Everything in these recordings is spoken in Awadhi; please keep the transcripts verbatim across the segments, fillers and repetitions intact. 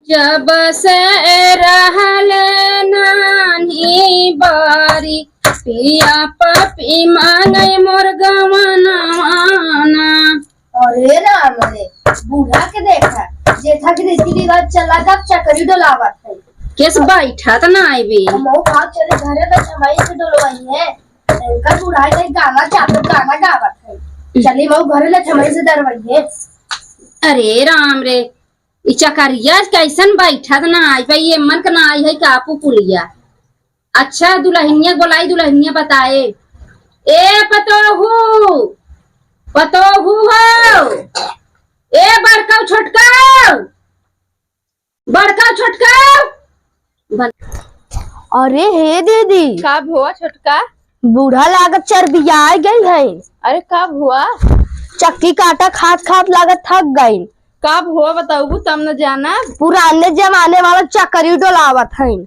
जब से रहल नान्ही बारी, पिया पपी मांगे मोर गवनवाना। अरे राम रे, बूढ़ा के देखा, जेठा के रीति रिवाज चला, जब चकरी डोलावत है। केस बैठा त ना आइबे। हम भाग चले घरे में छमाई से डोलवाई है। इनका बुढ़ाई नहीं, गाना चाहत, गाना गावत है। चली मऊ घरे ले छमाई से डरवाई है। अरे राम रे, ई चकरिया कैसन बैठत ना आई भाई, ये मन के ना आई है कापू कुलिया। अच्छा, दुल्हनिया बोलाई, दुल्हनिया बताए। ए पतोहू, पतोहू हो, ए बड़काऊ छोटकाऊ, बड़काऊ छोटकाऊ। बन- अरे हे दीदी, का भुआ छोटका? बूढ़ा लागत चरबियाए गई है। अरे का भुआ? चक्की काटा खात खात लागत थक गई। का भुआ बताऊबू तब न जाना। पुराने जमाने वाला चकरी डोलावत है।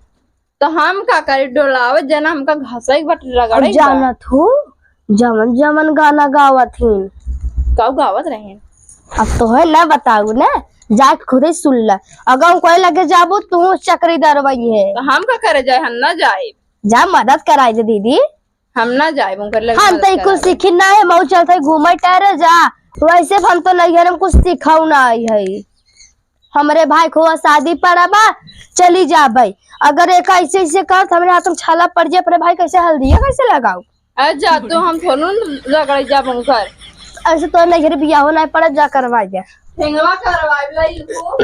तो हम का करी, डोलावे जना हमका घसई बट रगड़े अब बा। जानत हूँ, जवन जवन गाना गावत हिन। काऊ गावत रहे? अब तो है ना बताऊ ना, जाके खुदे सुन ले। अगर हम कोई लगे जाबू तू चकरी डरवई है। तो हम का करे जाए, हम ना जाए। जा मदद कराई दे दीदी। हम ना जाए उनकर लगे हम मदद तो कुछ करावे। सीखी ना है, मऊ चलते घूमे टहरे जा। वैसे भी हम तो नहीं है, हम कुछ सीखाऊ ना आई है। हमरे भाई को शादी पड़ा बा, चली जाबे। अगर एक ऐसे ऐसे करत हमरे हाथ में छाला पड़ जाए, अपने भाई कैसे हल्दिया कैसे लगाऊ? अरे जा तू, हम थोड़ू रगड़े जाब उनकर। ऐसे तो नहीं घर बियाहो नहीं पड़ा, जा करवा जा। ठेंगवा करवा लई को।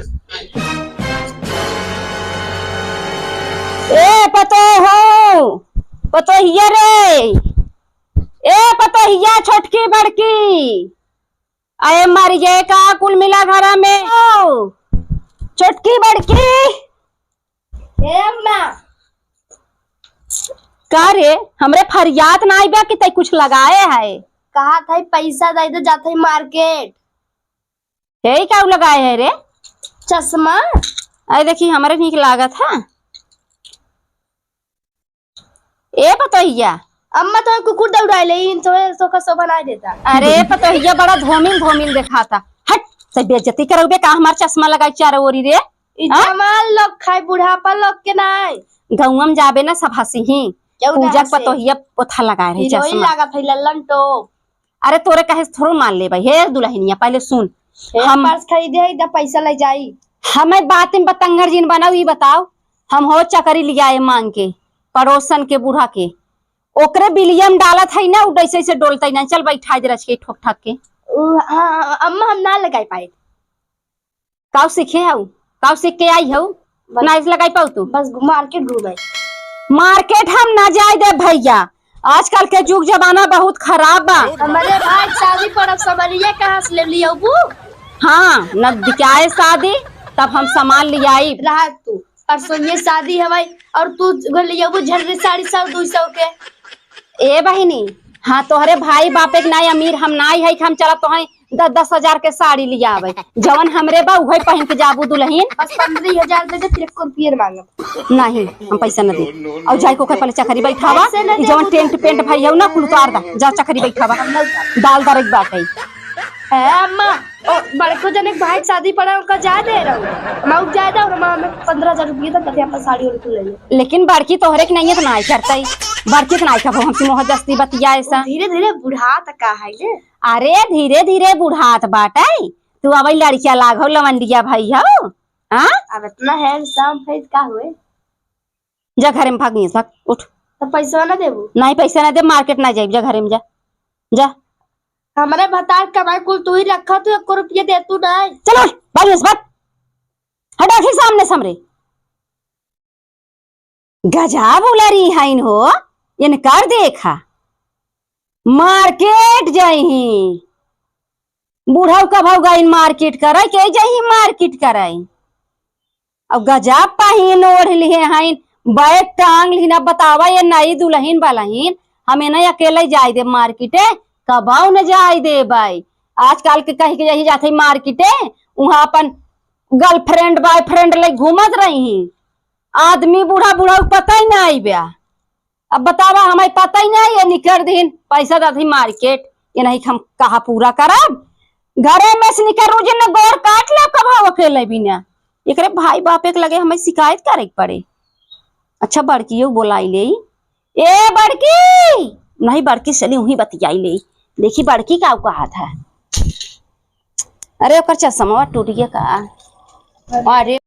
ए पतोहू, पतोहिया रे, ए पतोहिया छोटकी बड़की, अरे मर गए का कुल मिला घरा में? ओ, छोटकी बड़की। ए अम्मा। का रे, हमरे फरियाद ना आइबा कि तै कुछ लगाए है? कहा था पैसा दे दे, जाते ही मार्केट। हे, ई काऊ लगाए है रे? चश्मा। अरे देखी, हमरे नीक लागत है। ए पतोहिया। अम्मा, तो कुकुर दौड़ाए ले, इन तो, तो का शोभा ना देता। अरे पतोहिया, बड़ा धोमिल धोमिल देखाता। हट, से बेइज्जती करौबे का हमार चश्मा लगाई चारों ओरी रे? ई हाँ? जवान लोग खाए, बुढ़ापा लोग के नाई। गौवा में जाबे ना, सब हंसी ही। केहू ना पूजा हंसे। पतोहिया पोथा लगाए रही हीरोइन चश्मा। लागत है लल्लन टॉप। अरे तोरे कहे से थोड़ो मान लेबे। हे दुल्हनिया, पहले सुन। हे हम पर्स खरीदे है, इधर पैसा ले जाई। हमें बात में बतंगड़ जिन बनाऊ, ई बताओ, हम हो चकरी लियाए मांग के, पड़ोसन के बूढ़ा के, ओकरे बिलिया में डालत है ना, उ जैसे ऐसे डोलतै ना। चल बैठा दे रच के ठोक ठाक के। उ, हाँ, अम्मा, हम ना लगाई पाए। काऊ सीखे हऊ? काऊ सीख के आई हऊ? बस ना इस लगाई पाऊ तू? बस घुमा के घूमे। मार्केट हम ना जाए दे भैया, आजकल के जुग जमाना बहुत खराब बा। हमरे भाई शादी पर अब समरिया कहाँ से ले लिया अबू? हाँ, न बिकाए शादी, तब हम सामान लियाई। रहा तू, परसों ये शादी हवाई और तू घर ले अबू झंडी साड़ी सौ दो सौ के। ए बहिनी, हाँ, तोहरे भाई बापे के नाई अमीर हम नाई है कि हम चला तोहे दस दस हजार के साड़ी लियावे। जवन हमरे बा उहे पहिन के जाबू दुलहिन। बस पन्द्रह हजार दे दे, फिर एक रुपये न मांगब। नहीं, हम पैसा न दे। और जाए को ओकर पहले चकरी बैठावा, पैसे न ई जवन देबू टेंट तो पेंट भई हऊ ना, कुल उतार दा, जा चकरी बैठावा। डाल दरक बाटे। है अम्मा, ओ, बड़को जने के भाई के शादी पड़ा, उनका जाए दे रहो। हम जाए दे और हम पन्द्रह हजार रुपये तक कथे अपन साड़ी और कुल ले ले। लेकिन बड़की तोहरे के नहीं है तो ना करतई, बड़की तो ना कबो हमसे मोह जस्ती बतिया ऐसा। धीरे धीरे बुढ़ात का है ये? अरे धीरे धीरे बुढ़ात बाटे, तू अबे लड़किया लागो लवंडिया भई हऊ, हाँ? अब इतना handsome है का हुए? जा घरे में भाग, नहीं भाग, उठ। तो पैसा ना देबू? नहीं, पैसा ना दे, मार्केट ना जाइब, जा घरे में जा, जा। हमरे भतार कमाई कुल तू ही रखा, तू एको रुपया दे तू नहीं। चलो, भाग, नहीं भाग, हटा फिर सामने से हमरे। गजब उलरी हईन हो, इनकर देखा, मार्केट जाई ही, बुढ़ऊ कभऊ गईन मार्केट करे, के जाई ही मार्केट करे। अब गजब पहिन ओढ़ लिहे हईन, बैग टांग लिहिन। अब बतावा ये नई दुलहिन बलहिन, हम इन्हें अकेले जाए दे मार्केटे? कबऊ न जाए देबे। आजकल के कही के यही जाते मार्केटे, वहाँ अपन girlfriend boyfriend ले घूमत रही ही। आदमी बूढ़ा बूढ़ा उ पता ही ना आई ब्या। अब बतावा, हमें पता ही नहीं है, निकर दिन पैसा दे दी मार्केट, ये नहीं हम कहा पूरा करब। घरे में से निकर रोज ने गोड़ काट ले कब हो अकेले बिना। एकरे भाई बापे के लगे हमें शिकायत करे के पड़े। अच्छा, बड़कियो बोलाई ले। ए बड़की, नहीं, बड़की चली वहीं बतियाई ले, देखी बड़की का कहत है। अरे, ओकर चश्मा टूट गया का? अरे,